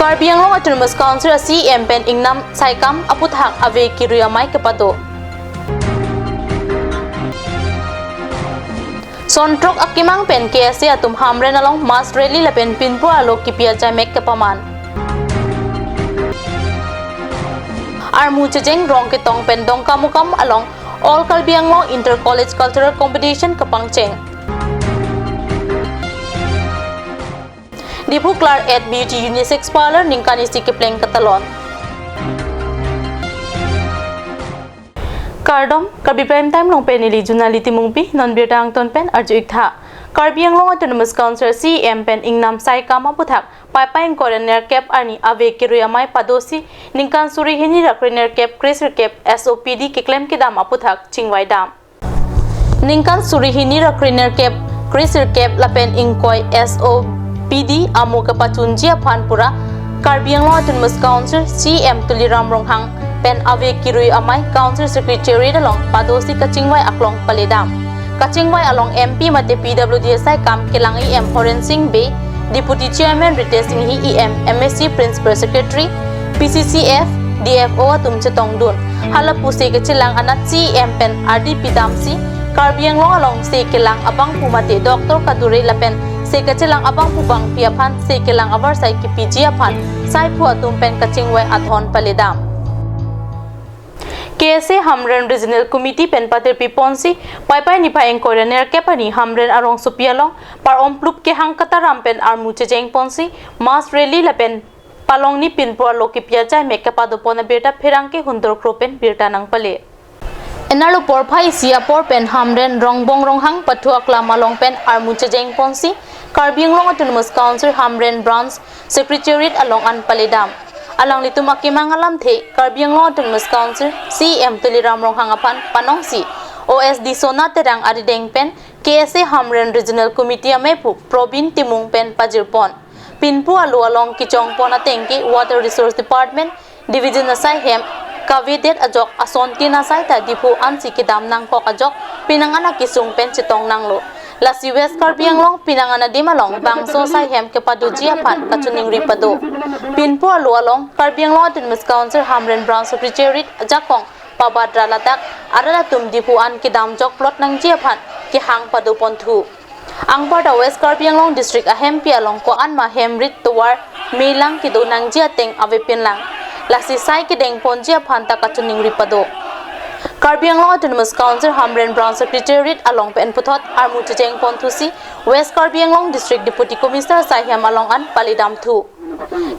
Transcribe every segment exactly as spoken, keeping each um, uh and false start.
Karbi Anglong Autonomous Council a C E M pen ingnam saikam aputhak ave kirui amei kepado. Sontrok akemang pen K S A atum Hamren along mass rally lapen pinpo alo kipi ajaimek kepaman. Armu chejeng rong ketong pen Dongkamukam along All Karbi Anglong Inter College Cultural Competition kepangcheng. Diphu Klar at Beauty Unisex Parlor ningkan isi kepleng katalon. Kardom, Karbi Prime Time along pen neli Junali Timungpi, non birta angton pen arju-ik tha. Karbi Anglong Autonomous Council C E M pen ingnam saikam aputhak Paipai ingkoi ra nerkep arni ave kirui amei padosi ningkan suri hini ra krenerkep kresirkep S O P D keklem kedam aputhak chingvai dam. Ningkan suri hini ra krenerkep kresirkep lapen ingkoi S O P D amo kepachunji aphan pura Karbi Anglong Autonomous Council C E M Tuliram Ronghang pen ave kirui amei Council Secretariat along padosi kachingvai aklong paledam. Kachingvai along M P mate P W D saikam kelang E M Horen Sing Bey, Deputy Chairman Ritesh Enghi, E M, M A C Principal Secretary, P C C F, D F O atum chetongdun. Halapu se kechelang anat C E M pen ardi pidamsi Karbi Anglong along se kelang abangphu mate doctor kadure lapen se kechelang abangphu bangpi aphan se kelang avarsai kipiji aphan saiphu atum pen kachingvai adhon paledam. K S A Hamren Regional Committee pen patirpi ponsi Paipai niphai ingkoi ra nerkep arni Hamren arongsopi along par-omplup kehang kataram pen armu chejeng ponsi mass rally lapen palongni pinpo alo kipi ajaimek kepado pon abirta pherangke Hundur Kro pen birta nangpale. Inarlo porphai isi apor pen Hamren Rongbong Ronghang pathu aklam along pen armu chejeng ponsi Karbi Anglong Autonomous Council Hamren Branch Secretariat along an paledam. Alanglitum akemang alamthe Karbi Anglong Autonomous Council C E M Tuliram Ronghang aphan panongsi O S D Sona Terang arideng pen K S A Hamren Regional Committee amephu Probin Timung pen pajirpon. Pinpo alo along kejongpon atengke Water Resource Department Division asaihem kavedet ajok asontin asai ta Diphu ansi kedam nangkok ajok pinangan akesung pen chetong nanglo. Lasi West Karbi Anglong pinangan adim along bangso asaihem kepadoji aphan kachiningri pado. Pinpo alo along Karbi Anglong Autonomous Council Hamren Branch Secretariat ajakong pabadra ladak arat atum Diphu an kedam jokplot nangji aphan kehang pado ponthu. Anparta West Karbi Anglong District ahempi along ko-an ma hem rit tovar melang kedo nangji ateng avepinlang. Lasi sai kedeng ponji aphan ta kachiningri pado. Karbi Anglong Autonomous Council Hamren Branch Secretariat along pen puthot armu chejeng ponthusi West Karbi Anglong District Deputy Commissioner asaihem along an paledamthu.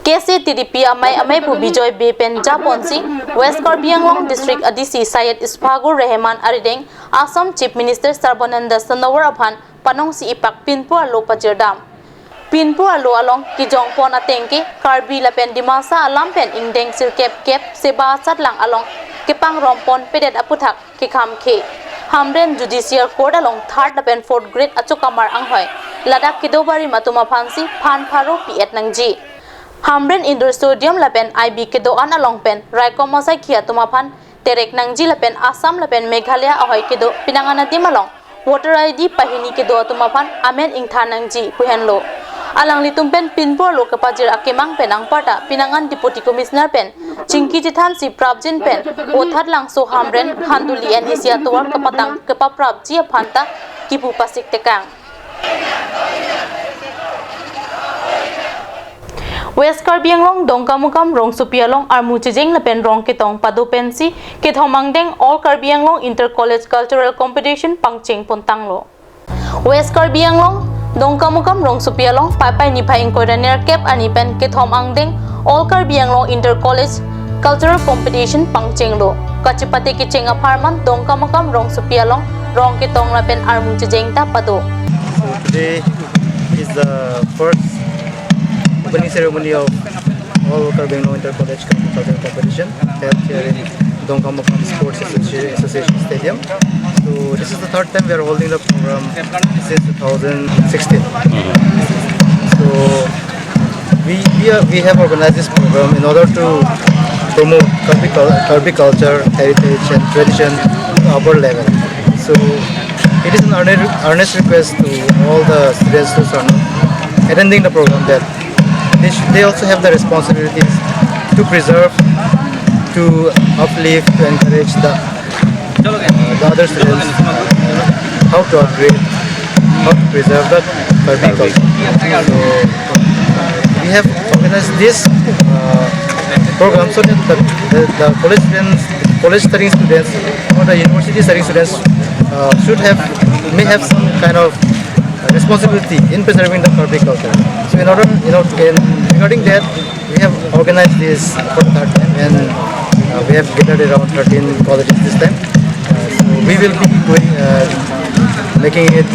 K S A T D P amei amephu Bijoy Bey pen japonsi West Karbi Anglong District a D C Syed Ishfaqur Rahman arideng Assam Chief Minister Sarbananda Sonowal aphan panongsi ipak pinpo alo pajirdam. Pinpo alo along kejongpon atengke Karbi lapen Dimasa alam pen ingdeng sirkep kep seba asatlang along kepangrompon pedet aputhak kekhamkhe. Hamren Judicial Court along third lapen fourth grade achokamar anghoi ladak kedo barim atum aphansi phan pharo pi-et nangji. Hamren Indoor Stadium lapen I B kedo-an along pen raikom asaikhi atum aphan terek nangji lapen Assam lapen Meghalaya ahoi kedo pinangan adim along voter I D pahini kedo atum aphan amen ingthan nangji pu henlo. Alanglitum pen pinpo alo kepajir akemang pen anparta pinangan Deputy Commissioner pen chingki chethansi prapjin pen Othat Langso Hamren Khanduli N A C atovar kepatang kepaprapji aphan ta kipu pasik tekang. West Karbi Anglong Dongkamukam rongsopi along armu chejeng lapen rong ketong pado pensi kethom angdeng All Karbi Anglong Inter College Cultural Competition pangcheng pontanglo. West Karbi Anglong Dongkamukam rongsopi along Paipai niphai ingkoi ra nerkep arni pen kethom angdeng All Karbi Anglong Inter College Cultural Competition pangchenglo. Kachepate kecheng apharman Dongkamukam rongsopi along rong ketong lapen armu chejeng ta pado. So today is the first opening ceremony of All Karbi Anglong Inter College Cultural Competition held here in Dongkamukam Sports Associ- Association Stadium. So this is the third time we are holding the program since two thousand sixteen. So we, we, are, we have organized this program in order to promote Karbi, cul- Karbi culture, heritage, and tradition to upper level. So it is an earnest, earnest request to all the students who are attending the program that They, sh- they also have the responsibilities to preserve, to uplift, to encourage the, uh, the other students how to upgrade, how to preserve the Karbi culture. So we have organized this uh, program so that the, the, the college students, college studying students, or the university studying students uh, should have, may have some kind of responsibility in preserving the Karbi culture. So in order, you know, in regarding that, we have organized this for the third time, and uh, we have gathered around thirteen colleges this time. Uh, so we will be doing, uh, making it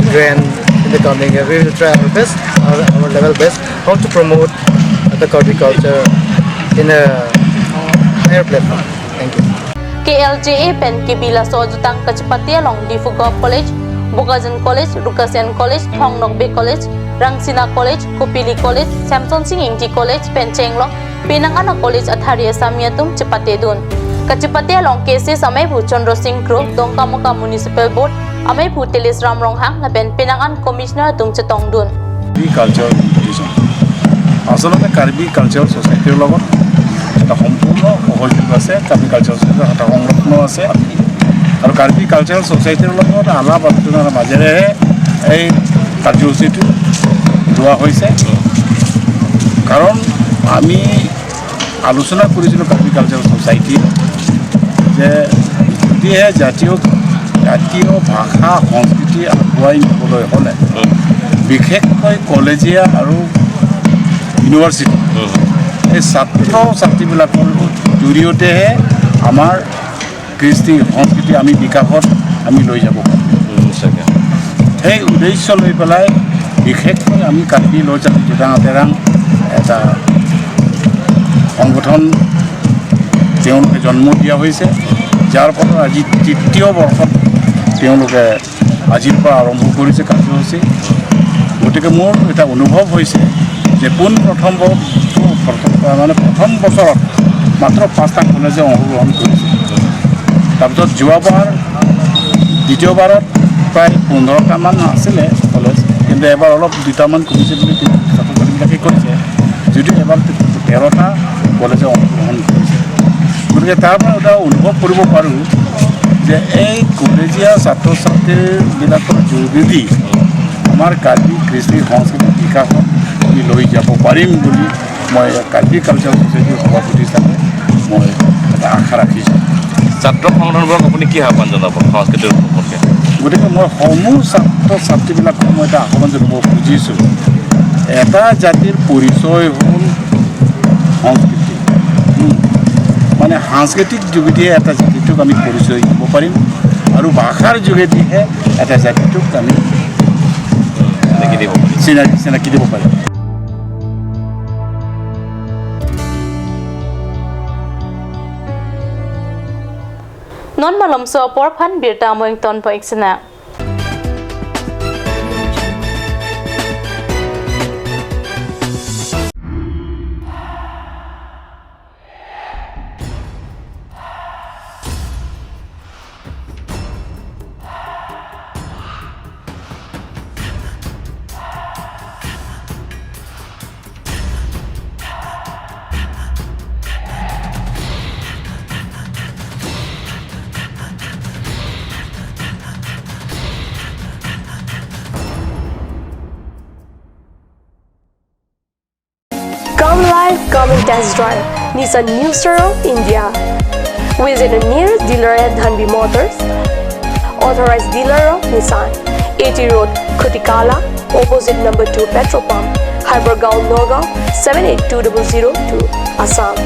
grand in the coming year. We will try our best, our, our level best, how to promote the Karbi culture in a higher platform. Thank you. K L J A pen K B laso ajutang kachepate along Diphu Govt College, Bokajan College, Rukasen College, Thong Nokbe College, Rangsina College, Kopili College, Semsonsing Ingti College pen chenglok penang an a-college athari asami atum chepatedun. Kachepate along K S S ameiphu Chandra Sing Kro, Dongkamukam Municipal Board ameiphu Tilis Ram Ronghang lapen penang an commissioner atum chetongdun. Karbi Culture Competition. আচলতে কাৰ্বি কালচাৰেল ছ'চাইটিৰ লগত এটা সম্পূৰ্ণ সহযোগ আছে, কাৰ্বি কালচাৰেল ছ'চাইটিৰ এটা সংলগ্ন আছে। আৰু কাৰ্বি কালচাৰেল ছ'চাইটিৰ লগত আলাপ আলোচনাৰ মাজেৰেহে এই কাৰ্যসূচীটো লোৱা হৈছে। কাৰণ আমি আলোচনা কৰিছিলোঁ কাৰ্বি কালচাৰেল ছ'চাইটি যে যদিহে জাতীয়, জাতীয় ভাষা সংস্কৃতি আগুৱাই নিবলৈ হ'লে বিশেষকৈ কলেজীয়া আৰু ইউনিভাৰ্চিটি এই ছাত্ৰ ছাত্ৰীবিলাকৰ জৰিয়তেহে আমাৰ কৃষ্টি সংস্কৃতি আমি বিকাশত আমি লৈ যাব পাৰিম। সেই উদ্দেশ্য লৈ পেলাই বিশেষকৈ আমি কাৰ্বি লজাতি জোদাং আতেৰাং এটা সংগঠন তেওঁলোকে জন্ম দিয়া হৈছে, যাৰ ফলত আজি তৃতীয় বৰ্ষত তেওঁলোকে আজিৰ পৰা আৰম্ভ কৰিছে কাৰ্যসূচী। গতিকে মোৰ এটা অনুভৱ হৈছে যে পোন প্ৰথম ব-, প্ৰথম, মানে প্ৰথম বছৰত মাত্ৰ পাঁচটা কলেজে অংশগ্ৰহণ কৰিছে। তাৰপিছত যোৱাবাৰ, দ্বিতীয়বাৰত প্ৰায় পোন্ধৰটামান আছিলে কলেজ, কিন্তু এবাৰ অলপ দুটামান কমিছে বুলি ছাত্ৰ ছাত্ৰীবিলাকে কৈছে। যদিও এবাৰ তেৰটা কলেজে অংশগ্ৰহণ কৰিছে। গতিকে তাৰ পৰা এটা অনুভৱ কৰিব পাৰোঁ যে এই কলেজীয়া ছাত্ৰ ছাত্ৰীবিলাকৰ যোগেদি আমাৰ কাৰ্বি কৃষ্টি সংস্কৃতি বিকাশত আমি লৈ যাব পাৰিম বুলি মই কাৰ্বি কালচাৰেল ছ'চাইটিৰ সভাপতি হিচাপে মই এটা আশা ৰাখিছোঁ। ছাত্ৰ সংগঠনবোৰক আপুনি কি আহ্বান জনাব সংস্কৃতিৰ সম্পৰ্কে? গতিকে মই সমূহ ছাত্ৰ ছাত্ৰীবিলাকক মই এটা আহ্বান জনাব খুজিছোঁ, এটা জাতিৰ পৰিচয় হ'ল সংস্কৃতি। উম, মানে সাংস্কৃতিক যোগেদিয়ে এটা জাতিটোক আমি পৰিচয় দিব পাৰিম আৰু ভাষাৰ যোগেদিহে এটা জাতিটোক আমি চিনাকি দিব পাৰিম। চিনাকি, চিনাকি দিব পাৰিম। Non malomso apor aphan birta amoington po iksina. Come live, come and test drive Nissan New Star of India. Visit a nearest dealer at Dhanvi Motors, authorized dealer of Nissan, A T Road, Khutikala, opposite number two petrol pump, Hypergaon, Nagaon, seven eight two double zero two, Assam.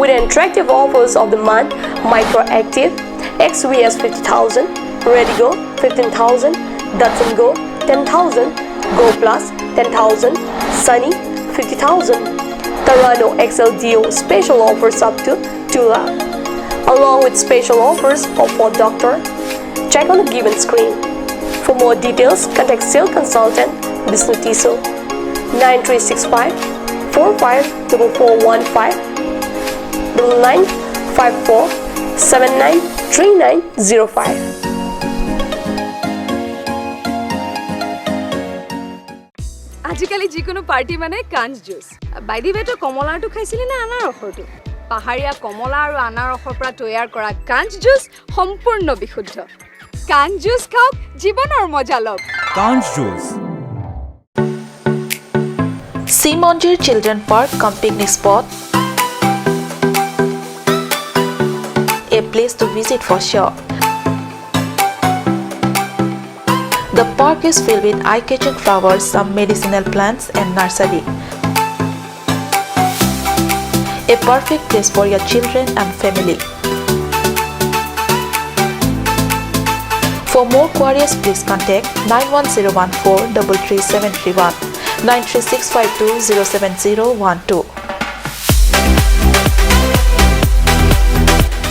With attractive offers of the month, Micra Active, X V S fifty thousand, Redigo fifteen thousand, Datsun Go ten thousand, Go Plus ten thousand, Sunny fifty thousand, Terrano X L D O special offers up to two lakh, along with special offers of Ford Doctor. Check on the given screen. For more details, contact sales consultant Bisnu Tisso, nine three six five four five double four one five, double nine five four seven nine three nine zero five. আজিকালি যিকোনো পাৰ্টি মানে কাঞ্চ juice. By the ৱে, তই কমলাৰটো খাইছিলি নে আনাৰসৰটো? পাহাৰীয়া কমলা আৰু আনাৰসৰ পৰা তৈয়াৰ কৰা কাঞ্চ জুচ সম্পূৰ্ণ বিশুদ্ধ। কাঞ্চ জুচ খাওক, জীৱনৰ মজা লওক। কাঞ্চ juice. Simonjir Children Park cum picnic spot, a place to visit for sure. The park is filled with eye-catching flowers, some medicinal plants and nursery. A perfect place for your children and family. For more queries, please contact nine one zero one four double three seven three one, nine three six five two zero seven zero one two.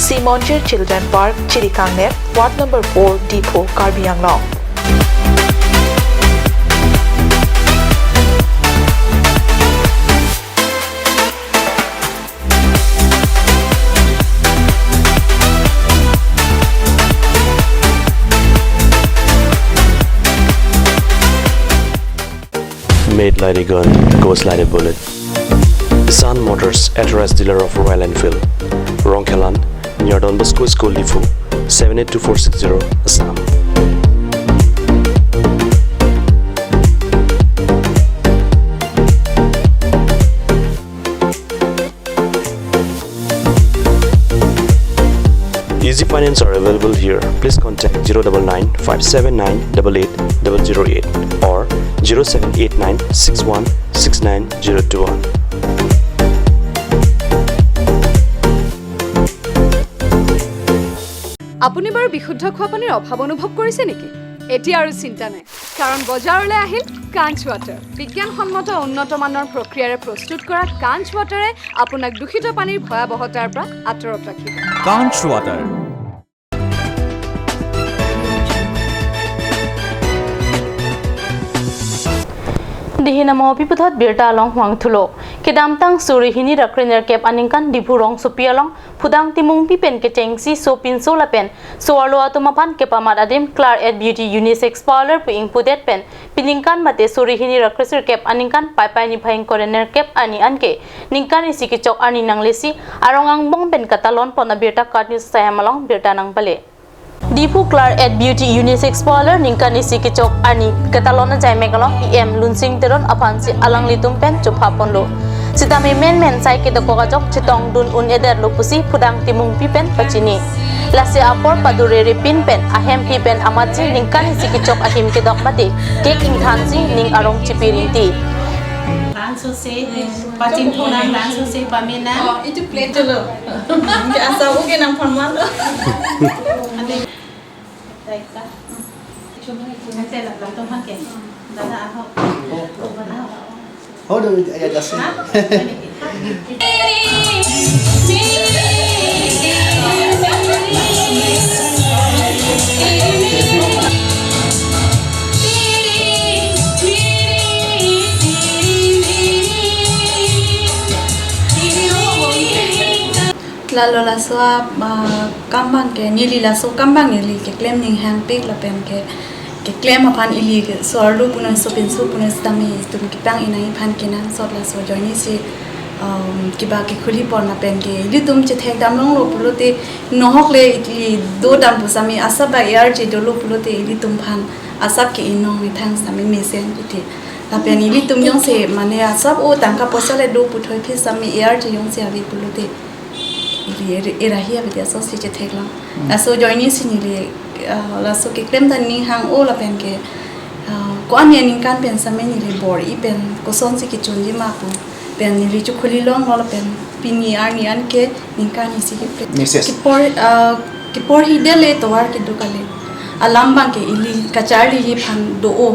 Simonjir Children Park, Chirikangnep, Ward number four, Diphu, Karbi Anglong. Made like a gun, goes like a bullet. Sun Motors, authorized dealer of Royal Enfield. Rongkhelan, near Don Bosco School, Diphu, seven eight two four six zero, Assam. Easy finance are available here. Please contact zero double nine five seven nine double eight double zero eight or zero seven eight nine six one six nine zero two one. আপুনি বাৰু বিশুদ্ধ খোৱা পানীৰ অভাৱ অনুভৱ কৰিছে নেকি? এতিয়া আৰু চিন্তা নাই, কাৰণ বজাৰলৈ আহিল কাঞ্চ ৱাটাৰ। বিজ্ঞানসন্মত উন্নত মানৰ প্ৰক্ৰিয়াৰে প্ৰস্তুত কৰা কাঞ্চ ৱাটাৰে আপোনাক দূষিত পানীৰ ভয়াৱহতাৰ পৰা আঁতৰত ৰাখিব। কাঞ্চ water. Dihin amo pi puthot birta along vangthulo. Kedamtang suri hini ra krenerkep aningkan Diphu rongsopi along Phudang Timungpi pen kechengsi sopinso lapen so-arlo atum aphan kepamat adim Claret Beauty Unisex Parlor pu ingpudet pen piningkan mate suri hini ra kresirkep aningkan Paipai niphai ingkoi ra nerkep arni anke ningkan isi kechok arni nanglesi arong angbong pen katalon pon abirta KAT News asai hem along birta nangpale. Diphu Claret Beauty Unisex Parlor ningkan isi kechok arni katalon ajaimek along EM Lunsing Teron aphansi alanglitum pen chopha ponlo. Sitame menmen sai kedokok ajok chetongdun un-edetlo pusi Phudang Timungpi pen pachini. Lasi apor padurerepin pen ahemphi pen amatsi ningkan isi kechok ahim kedok mate cake ingthansi ning arong chipi rinti. Langsose, paching thonang, langsose, pamina. Oh, itu plate dulu. Ke asa oke nang formal. Ante. Taika. Ante la, la, tong hake. Dada ahok. Oh. Dada ahok. Oh, do, ya, ya, ya. Ha? Lalo laso a, ah, kam abang ke neli laso kam abang neli keklem ning hangpik lapen ke keklem aphan ili ke so-arlo punoi sopinso punoi sitame itum kipang inai aphan kenangsot laso ajoinesi, um, kiba kekhuli pon lapen ke ilitum chethek damlonglo pulote nohok le ili dodam pu sitame asap ba arje dolo pulote ilitum aphan asap ke inong methang sitame mesen kiti. Lapen ilitum jongsi mane asap o tangka poisa le do puthoi phi sitame arje jongsi ave pulote ili er-, erahi ave dia so si chetheklong. Hmm. Laso ajoinesi neli, ah, laso keklem ta ning hang-o lapen ke, ah, ko-an aningkan pen sitame neli bor-i pen kosonsi kechunji ma pu pen neli chekhuli longlo lapen pini arni anke ningkan isi ke pen. Misis. Kepor, ah, keporhi dele tovar kedo kali. Alam abang ke ili kacharli hi aphan do-o.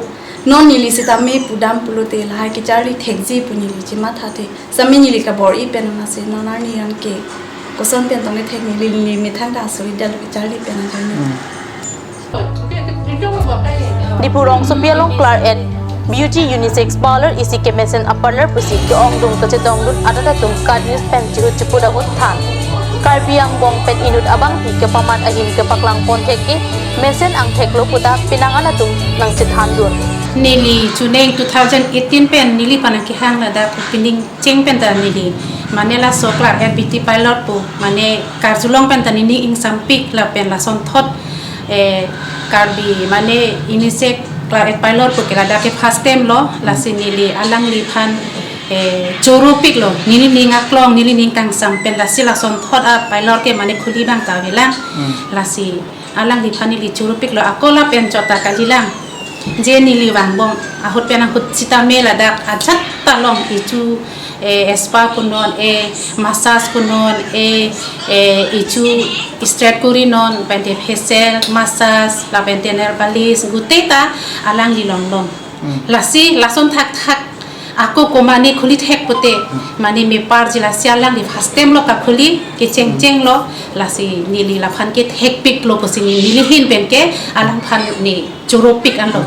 Non neli sitame pudam pulote lahai kacharli thekji pu neli chemathathe. Sitame neli kabor-i pen amatsi non arni anke koson pen tong kethek neli, neli methang ta asuri dal kacharli pen ajoine. Hmm. Diphu rongsopi along Claret Beauty Unisex Parlor isi kemesen a-parlor pusi ke-ongdung kachetongdun adat atum KAT News pen chiru chipu dahut than. Karbi angbong pen inut abangpi kepamat ahin kepaklang ponthek ke mesen angthek lo puta penang an atum nangchethandun. Neli chuning two thousand eighteen pen neliphan nangkehang ladak opening cheng pen ta neli mane laso Claret Beauty Parlour pu mane karjulong pen ta neli ingsampik lapen lasonthot, eh, Karbi mane unisex Claret Parlour pu ke ladak ke first time lo, lasi neli alangliphan, eh, choropik lo, neli ning aklong, neli ning kangsam pen lasi lasonthot a parlour ke mane khuli abang ta avelang, lasi alangliphan neli choropik lo, ako lapen chot ta kalilang. Je neli vangbom ahut pen ahut sitame ladak ajat ta long, ichu, eh, spa punon, eh, massage punon, eh, eh, ichu straight korinon, pente facial, massage, lapente nail polish, gute ta alangli longlong. Lasi lason thakthak ako komane khuli thek pute, mane me parji lasi alangli first time lo kakhuli, kechengcheng lo, lasi neli laphan ke thekpik lo pusi neli hin pen ke alangphan ne choropik anlo.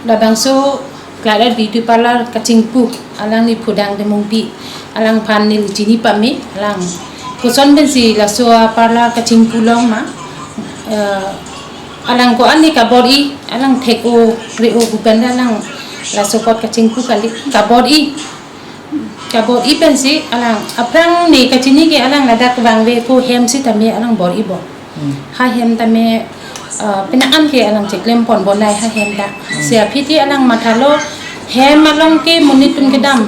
Labangso Claret Beauty Parlour kachingpu, alangli Phudang Timungpi, alangphan neli chini pame, alang koson pensi laso a parlour kachingpu long ma, eh, alang ko-an ne kabor-i, alang thek-o, re-o pu pen alang laso apot kachingpu kali, kabor-i. Kabor-i pensi alang aphrang ne kachini ke alang ladak vangve ko hem sitame alang bor-i bom. Ha hem tame, eh, penang an ke alang cheklem pon bonai ha hem ta. Si aphi ti alang mathalo hem along ke monit atum kedam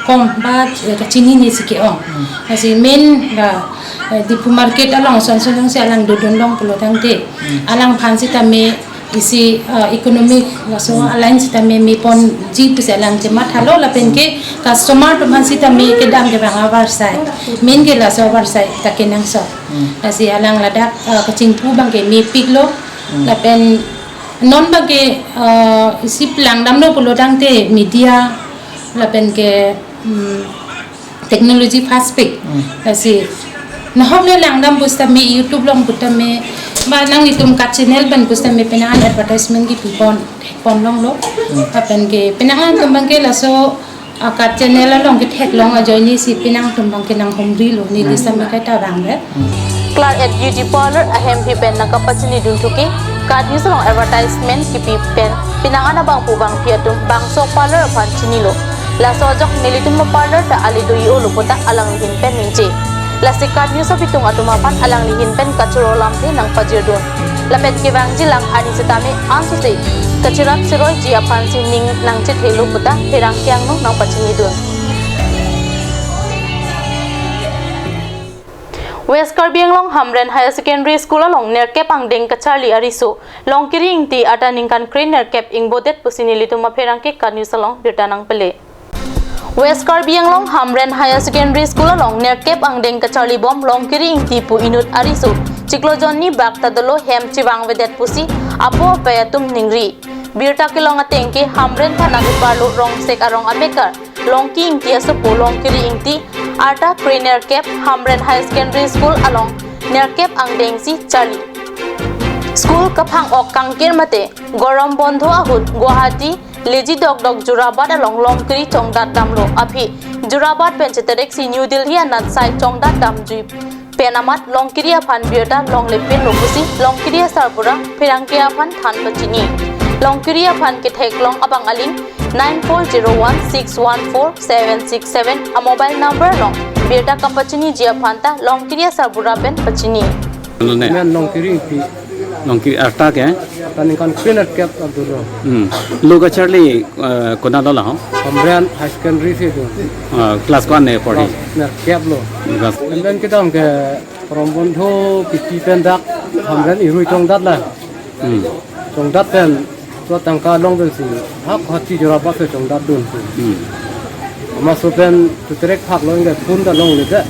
kom ba, eh, kachini ne si ke-ong. Lasi main ba, eh, Diphu market along son son si alang dodun long pulo tangte. Alangphan sitame isi, eh, economic laso a line sitame me ponji pusi alang chemathalo lapen ke customer atum aphan sitame kedam kevang avarsai. Main ke laso avarsai ta kenangsot. Lasi alang ladak, eh, kachingpu abang ke mepik lo. Lapen non abang ke, eh, isi plangdam lo pulo tangte media lapen ke, hmm, technology fast pik. Lasi nahok le langdam pusitame YouTube along putame ba nanglitum ka channel pen pusitame penang an advertisement kipi pon, pon longlo. Lapen ke penang an atum abang ke laso, ah, ka channel along ketheklong ajoine si penang atum abang ke nanghumri lo, neli sitame kaita vangve. Claret Beauty Parlour ahemphi pen nangkapachinidun thuke, KAT News along advertisement kipi pen penang an abangphu bangphi atum bangso parlour aphan chinilo. Laso ajok nelitum a parlour ta ale do-i-o lo puta alangli hin pen ningje. Lasi KAT News abitung atum aphan alangli hin pen kachoro lamthe nangpajirdun. Lapen kevangjilang arni sitame ansose kachirap chiroiji aphansi ning nangchethelo puta pherangke angno nangpachinidun. West Karbi Anglong Hamren Higher Secondary School along nerkep angdeng kacharli ariso Longkiri Ingti arta ningkan kre nerkep ingbodet pusi nelitum apherangke KAT News along birta nangpele. West Karbi Anglong Hamren Higher Secondary School along nerkep angdeng kacharlibom Longkiri Ingti pu inut ariso chiklo jonni bak ta dolo, hem chevangvedet pusi apo apai atum ningri. Birta kelong ateng ke Hamren thana keparlo Rongsek arong amekar Longki Ingti asopo Longkiri Ingti arta kre nerkep Hamren Higher Secondary School along nerkep angdengsi charli. School kaphang-ok kangkir mate gorom bondho ahut Guwahati leji dokdok Jorabat along Longkiri chongdat damlo aphi Jorabat pen chetereksi New Delhi anat sai chongdat damjui pen amat Longkiri aphan birta longlepinlo pusi Longkiri asarbura pherangke aphan than pachini. Longkiri aphan ketheklong abang aling nine four zero one six one four seven six seven a mobile number along birta kapachiniji aphan ta Longkiri asarbura pen pachini. Ano ne? Men Longkiri Ingti. Longkiri arta ke? Arta ningkan kre nerkep ta dolo. Hmm. Lo kacharli, eh, konat lo laho? Hamren High Secondary si do. Ah, class ko-an ne porhi? Class nerkep lo. Class. Hamren kedam ke gorom bondho kipi pen dak Hamren irui chongdat la. Hmm. Chongdat pen so tangka long pensi ha Guwahati Jorabat ke chongdatdun. Hmm. Amat so pen cheterek phak lo ingke phone ta longledet.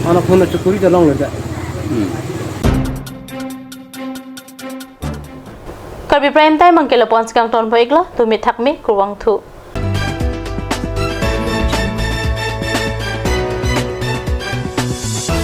Ana phone ta chekuri ta longledet. Hmm. Karbi Prime Time abang ke lapu-an si kangtonpo-iklo, tumit thakme, kurvangthu.